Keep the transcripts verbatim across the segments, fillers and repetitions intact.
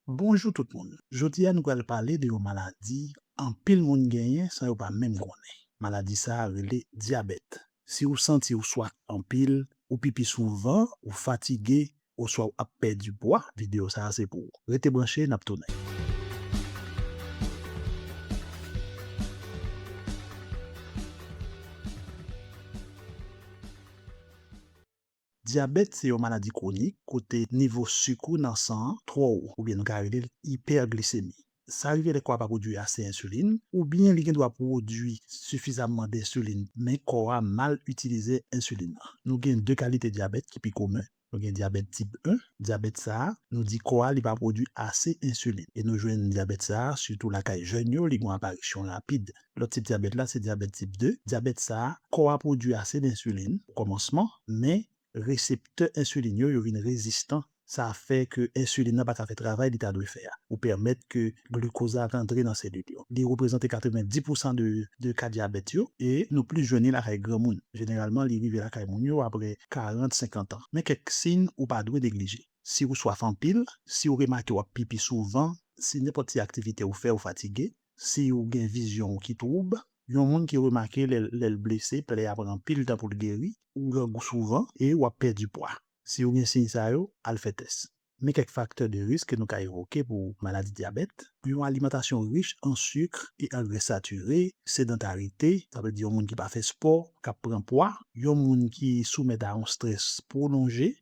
Bonjou tout moun. Jodi a nou pral pale de yon maladi anpil moun genyen san yo pa menm konnen. Maladi sa a rele dyabèt. Si w santi w swaf anpil, ou pipi souvan, ou fatige, oswa w ap pèdi pwa, videyo sa a se pou ou. Rete branche, n ap tounen. Dyabèt se yon maladi kwonik kote nivo sik ou nan san an twò wo, oubyen nou ka rele l ipèglisemi. Sa rive lè kò a pa pwodui ase ensilin, oubyen li gen dwa pwodui sifizamman d ensilin, men kò a mal itilize ensilin nan. Nou gen de kalite dyabèt ki pi komen. Nou gen dyabèt tip en. Dyabèt sa a, nou di kò a li pa pwodui ase ensilin. E nou jwenn dyabèt sa a sitou lakay jèn yo, li gen yon aparisyon rapid. Lòt tip dyabèt la se dyabèt tip de. Dyabèt sa a, kò a pwodui ase d ensilin o kòmansman, men reseptè ensilin yo, yo vin rezistan. Sa fè ke ensilin nan pa ka fè travay li ta dwe fè a, pou pèmèt ke glikoz la rantre nan selil yo. Li reprezante katrevenndis pousan de, de ka dyabèt yo, e nou plis jwenn li lakay granmoun. Jeneralman, li rive lakay moun yo apre karant, senkant an. Men kèk siy ou pa dwe neglije. Si ou swaf anpil, si ou remake w ap pipi souvan, si nenpòt ti aktivite ou fè ou fatige, si ou gen vizyon ou ki twoub, yon moun ki remake lè, lè l blese, plè a pran anpil tan pou l geri, ou grangou souvan e w ap pèdi pwa. Si ou gen siy sa yo, al fè tès. Men kèk faktè de risk ke nou ka evoke pou maladi dyabèt, yon alimantasyon rich an sik e an grès satire, sedantarite, sa vle di yon moun ki pa fè spò, k ap pran pwa, yon moun ki soumèt a yon strès pwolonje,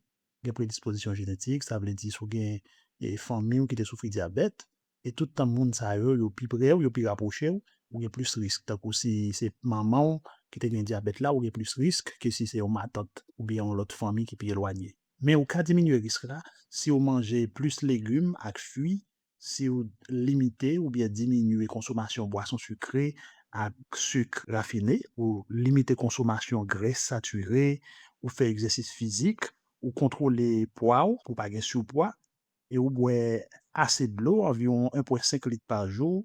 gen predispozisyon jenetik, sa vle di si w gen e, fanmi w ki te soufri dyabèt, e tout tan moun sa yo, yo pi pre w, yo pi rapwoche w, ou gen plis risk. Tankou si se manman w ki te gen dyabèt la, ou gen plis risk ke si se yon matant oubyen yon lòt fanmi ki pi elwanye. Men ou ka diminye risk la si w manje plis legim ak fwi, si w limite oubyen diminye konsomasyon bwason sikre ak sik rafine, ou limite konsomasyon grès satire, ou fè egzèsis fizik, ou kontwole pwa w pou w pa gen sipwa, e ou bwè ase dlo, anviwon en pwen senk lit pa jou,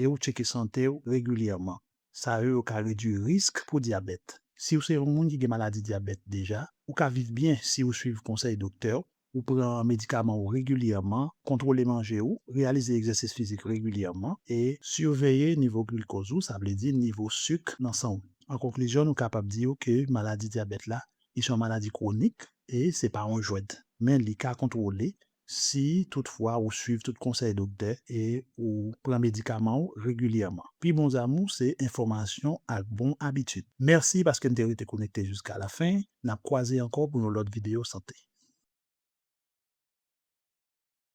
e ou tcheke sante w regilyèman. Sa yo, yo ka redui risk pou dyabèt. Si w se yon moun ki gen maladi dyabèt deja, ou ka viv byen si w swiv konsèy doktè w, ou pran medikaman w regilyèman, kontwole manje w, reyalize egzèsis fizik regilyèman, e siveye nivo glikoz ou, sa vle di nivo sik nan san w. An konklizyon, nou kapab di w ke maladi dyabèt la, li se yon maladi kwonik e se pa yon jwèt. Men li ka kontwole si toutfwa ou swiv tout konsèy doktè e ou pran medikaman w regilyèman. Pi bon zam ou se enfòmasyon ak bon abitid. Mèsi paske n te rete konekte jiska lafen. N ap kwaze ankò pou yon lòt videyo sante.